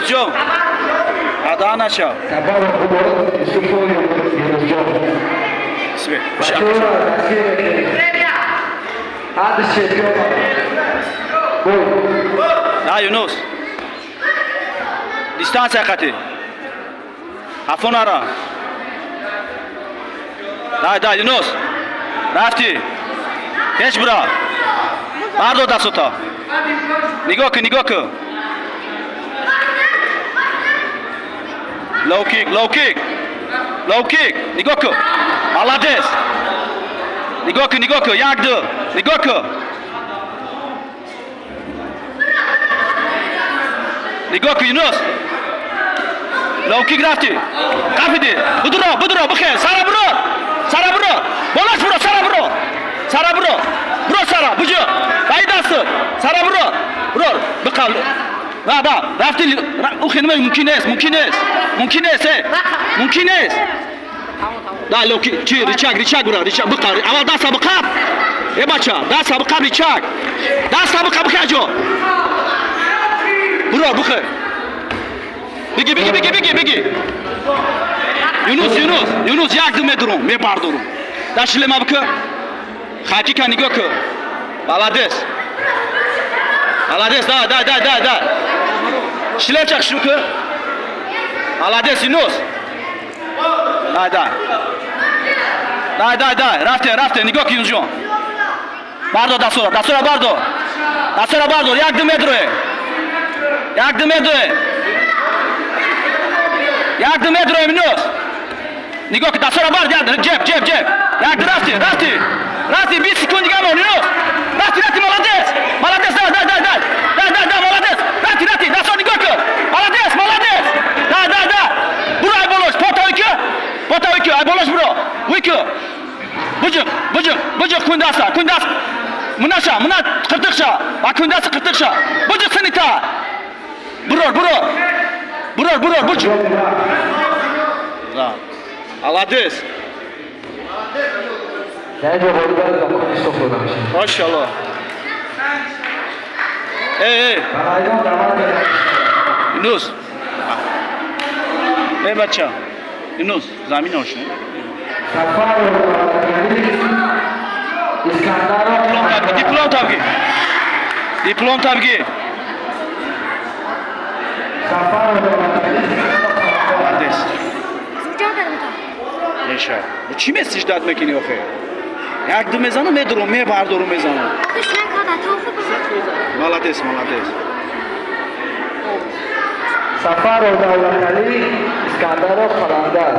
Юнусҷон. Ада наша. Сафаров Юсуфу Юнусҷон. Свет. Бачаҳоро дастгир мекунем. Ҳадди чемпион. Бой. Да, Юнус. Дистанция қати. Афонара. Да, да, Юнус. Рафти. Пеш бура. Бардор дастото. Нигоҳ кун, нигоҳ кун. Low kick, low kick. Low kick. Нигоҳ кун. Молодец. Нигоҳ кун, нигоҳ кун. Як, ду. Нигоҳ кун. Нигоҳ кун, Юнус. Low kick рафти. Қафиди. Будуро, будуро, бихел. Сара буро. Сара буро. Болаш буро, сара буро. Сара буро. Буро сара, буҷо. Дай дасту. Сара буро. Буро. Биқал. Ба, ба, рафти. Ухи нема мумкин нест, мумкин нест. Мумкин нест, э. Мумкин нест. Да, low kick. Чи, рычаг, рычаг буро, рычаг биқал. Аввал даста биқаб. Э бача, даста биқаб рычаг. Даста биқаб бихел ҷо. Буро, бихел. Биги, биги, биги, биги, биги. Юнус, Юнус, Юнус, як ду медурум, мебардорум. Да шлема бикы. Хакика нигоҳ кун. Молодец. Молодец, да, да, да, да, да. Шлемчак шу кун. Молодец, Юнус. Да, да. Да, да, да, рафте, рафте, нигоҳ кун, Юнусҷон. Бардор дастора, дастора бардор. Дастора бардор, як ду медруе. Як ду медруе. Як ду медруе, Юнус. Нигоҳ кун, дастора бар, як ҷеб, ҷеб, ҷеб. Як ду рафти, рафти. Рафти, 20 секунд дига мон, Юнус. Рафти, рафти, молодец. Молодец, да, да, да, да. Да, да, да, молодец. Рафти, рафти, дастора нигоҳ кун. Молодец, молодец. Да, да, да. Буро ай болош, потавӣ ку. Потавӣ ку, ай болош буро. Вуй ку. Буҷиқ, буҷиқ, буҷиқ кун даста, кун даст. Мунаша, муна қиртиқша. Ба кун даст қиртиқша. Буҷиқ синита. Бурор, бурор. Бурор, бурор, буҷиқ. Да. Молодец. Дар ин ҷо ғолиб ба Юсуф дода мешавад. Машаллоҳ. Эй, эй, Ба майдон даъват карда мешавад. Юнус. Эй, бача. Юнус, замин ошно. Сафаров Давлаталӣ, Искандаров. Диплом табги. Диплом табги. Сафаров Давлаталӣ, Искандаров. Молодец. Зуҷон кардам. Неша. Бу чӣ месиҷдат мекунӣ охе? Як ду мезанам, медурам, мебардорум, мезанам. Охи шан када тофу. Молодец, молодец. Сафаров Давлаталӣ, Искандаров Қаландар.